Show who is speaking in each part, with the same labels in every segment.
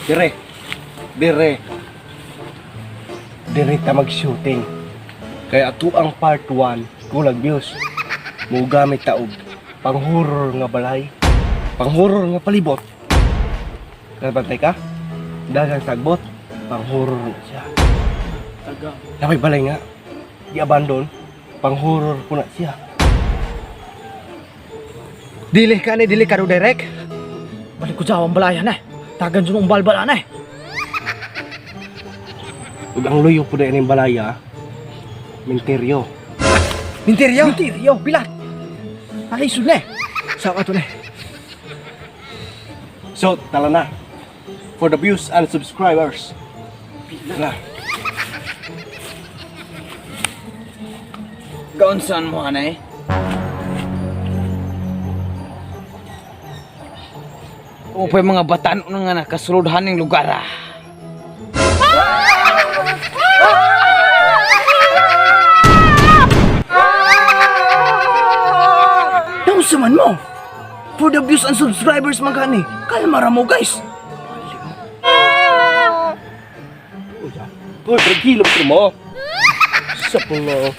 Speaker 1: Dire. Dire. Dire ta mag-shooting. Kaya ato ang part 1, kulag views. Mugamit ta og pang-horror nga balay. Pang-horror nga palibot. Nabantay ka? Dagang sagbot. Pang-horror na siya.
Speaker 2: Taga.
Speaker 1: Napay balay nga. Gi-abandon. Pang-horror po na siya.
Speaker 3: Dili ka ni dili ka do direct.
Speaker 2: Balik ko sa ang balayan eh. Tagan sa mong balbala na eh.
Speaker 1: Ug ang luyo po na ining balaya, menteryo.
Speaker 3: Minteryo.
Speaker 2: Minteryo, bilat. Nalisod na eh.
Speaker 3: Sa ato ni.
Speaker 1: So, tala na. For the views and subscribers. Tala.
Speaker 4: Gaunsan mo anay? Upay mga batan nga nakasulod haning lugar ah.
Speaker 3: Naunsa man mo? For the views and subscribers man kani. Kalma ra mo, guys.
Speaker 1: Uy, tranquilo po mo. Sa pulo.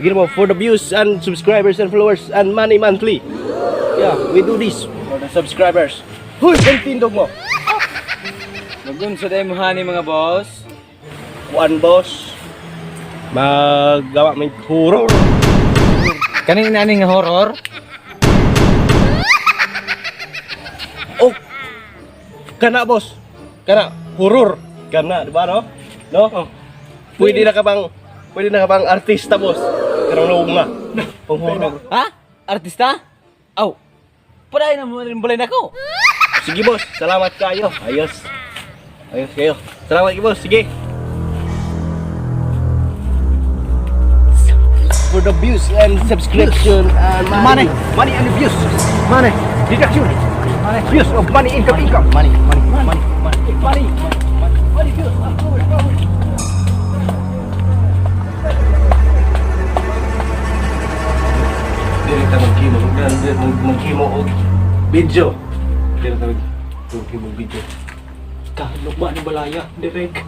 Speaker 1: Bigyan mo, for the views and subscribers and followers and money monthly. Yeah, we do this for the subscribers. Huy, tindog mo.
Speaker 4: Magunsa day mo hani mga boss.
Speaker 1: Kuan, boss. Magawa may horror.
Speaker 4: Kaning inani nga horror?
Speaker 1: Oh, kana, boss. Kana, horror. Kana, di ba, no? No?
Speaker 3: Oh.
Speaker 1: Pwede na ka bang artista, boss? Karang loob nga. Pang horror.
Speaker 4: Ha? Artista? Aw. Paday na mo rin balay nako.
Speaker 1: Sige, boss. Salamat kayo. Ayos. Ayos kayo. Salamat kayo, boss. Sige. For the views and subscription and money.
Speaker 3: Money and views. Money. Deduction. Money. Views of money, income, income.
Speaker 1: Money, money, money, money.
Speaker 3: Money. Money views. Followers, followers.
Speaker 1: Dili ta magkimo. Magkimo og video. Dili ta magkimo og video.
Speaker 2: Kahilok ba ni balaya, direk.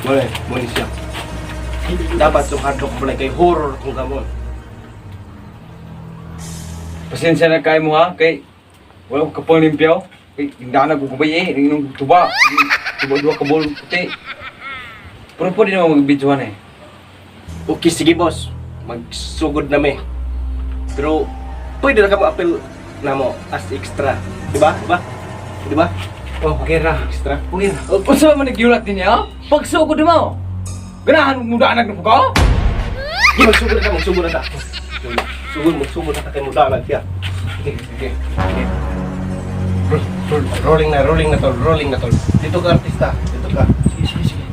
Speaker 1: Muna, muna siya. Dapat yung hardrock pala kay horror kung gamon.
Speaker 4: Pasensya na kayo mo ha kay wala ko kapang limpyaw. Kay hindi na ko gubay eh, ning tuba. Tuba duha ka bol puti. Pero pwede naman mag-videohan eh.
Speaker 1: Okay, sige boss. Magsugod na mi. Pero pwede na ka mo appeal na mo as extra. Di ba? Di ba? Di ba?
Speaker 4: Oh, okay ra.
Speaker 1: Extra.
Speaker 4: Okay ra. Unsa man nagyulat niya? Pagsugod mo. Ganahan mo danag na po ka?
Speaker 1: Sige, magsugod na ta, magsugod na ta. Sugod, magsugod na ta kay mudanag siya. Sige, sige. Sige. Rolling na, rolling na tol, rolling na tol. Dito ka artista, dito ka.
Speaker 2: Sige, sige, sige.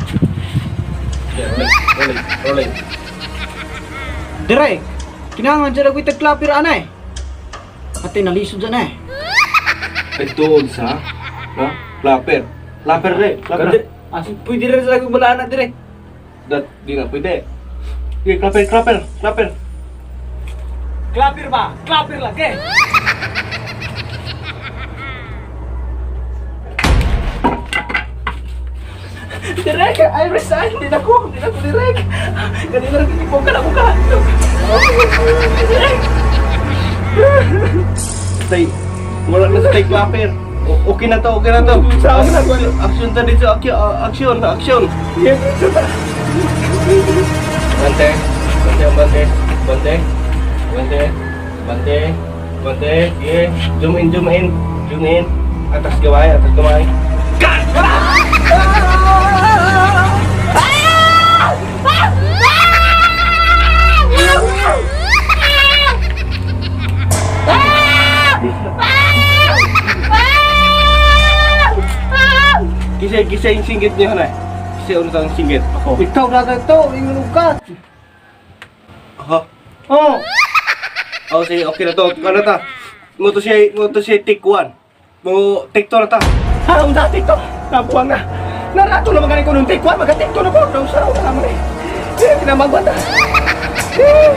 Speaker 1: Sige, rolling, rolling, rolling.
Speaker 2: Direk, kinahanglan dyan ako itag-clapper anay. Ate, nalisod dyan eh.
Speaker 1: Nagtuod sa, no? Clapper. Clapper re, clapper.
Speaker 4: Ah, pwede rin sa akong balaan na dire.
Speaker 1: Dat, di na pwede. Sige, clapper, clapper, clapper.
Speaker 2: Clapper ba? Clapper lagi.
Speaker 3: Direk, I resign. Hindi na ko. Hindi na ko, direk. Kanina lang tinipong ka na ko ka. Direk.
Speaker 1: Stay. Wala na sa clapper. Okay na to, okay na to.
Speaker 3: Sa akin na.
Speaker 1: Action ta dito, action, action, action. Bante, bante, bante, bante, bante, bante, bante, sige. Zoom in, zoom in, zoom in. Atas kamay, atas kamay. Kisa, kisa yung singgit niyo na. Kisa yung ang singgit. Ako.
Speaker 3: Ikaw na ito. Ingon ka.
Speaker 1: Ha?
Speaker 3: Oh.
Speaker 1: Oh, sige, okay na to. Ano ta? Mo to siya take one. Mo take two na ta.
Speaker 3: Ha, ang dati to. Nabuwang na. Narato naman ganin ko nung take one. Magka-take two na ko. Nausaw na naman eh. Eh, kinamagwan ta. Eh.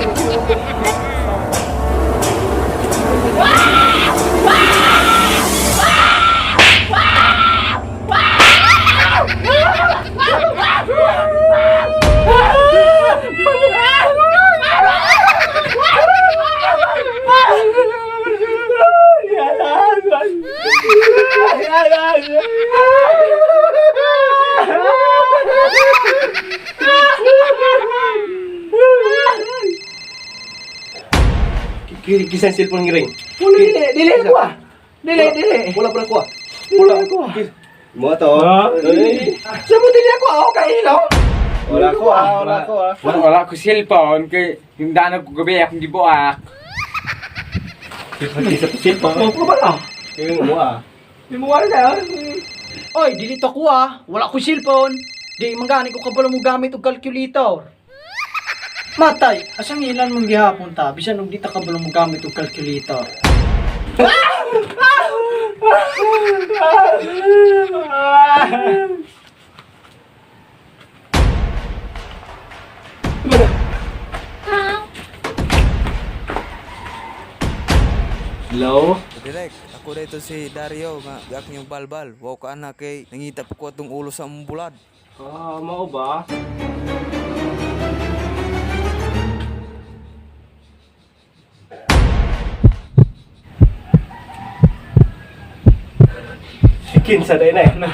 Speaker 1: Kisan cellphone ngiring.
Speaker 3: Wala dili, dili ko ah. Dili, dili.
Speaker 1: Wala pala ko ah.
Speaker 3: Wala ko ah.
Speaker 1: Mo to. Ay.
Speaker 3: Sa mo dili ako ah, kay ilaw.
Speaker 1: Wala ko ah, wala ko ah.
Speaker 4: Wala, wala ko cellphone kay hindanan ko gabi akong gibuak.
Speaker 1: Kisa cellphone.
Speaker 3: Oh, ko ba ah?
Speaker 1: Yung mo ah.
Speaker 3: Di mo wala kayo.
Speaker 2: Oy, dili to ko ah. Wala ko cellphone. Di man gani ko kabalo mo gamit og calculator. Matay, asang ilan mong gihapon ta? Bisan og di ta kabalo mo gamit og calculator.
Speaker 1: Hello?
Speaker 5: Direk, ako dito si Dario nga gak niyong balbal. Wow ka na kay nangita pa ko atong ulo sa among bulad.
Speaker 1: Ah, mao ba? Kinsa day na eh.
Speaker 3: Na,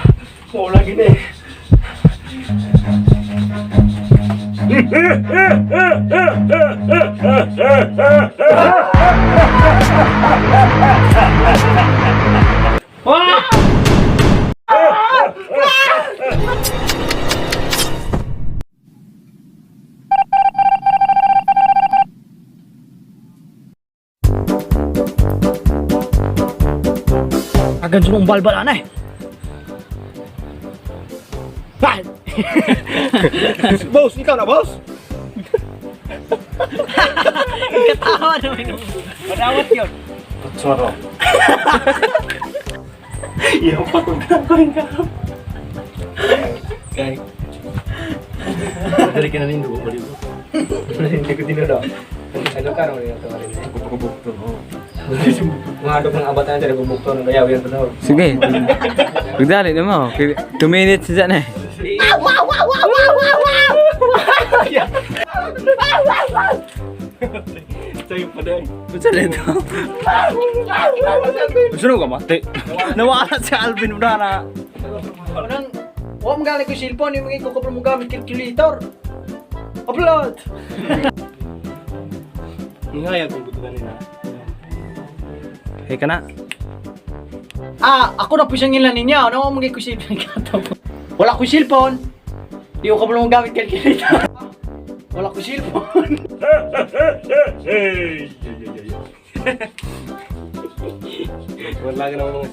Speaker 3: wala gini.
Speaker 2: Agan sa mong balbal anay. Bye.
Speaker 3: Boss, ikaw na boss.
Speaker 2: Katawa naman yung. Madawat yun.
Speaker 1: Tsoro. Iyaw pa kung ka. Kay. Dali ka na nindo ko maligo. Hindi ko tinuro. Ano ka ron yung tawarin eh?
Speaker 4: Kubukto.
Speaker 1: Mga adog ng abatan sa bubukto ng gayaw yan to.
Speaker 4: Sige. Magdali na mo. 2 minutes na eh.
Speaker 1: Sa'yo pa dahil.
Speaker 4: Unsa na ito? Unsa na ka mate? Nawala si Alvin na na.
Speaker 2: Walang, wa man gani ko cellphone, yung mga ko kabalo mo gamit calculator. Upload.
Speaker 1: Ngayag kong buto kanina.
Speaker 4: Hey ka na.
Speaker 2: Ah, ako na po siyang ilan ninyo. Ano mo mga ko cellphone kato. Wala ko cellphone. Di ko kabalo mo gamit calculator. Wala ko cellphone.
Speaker 1: Wala ka naman mga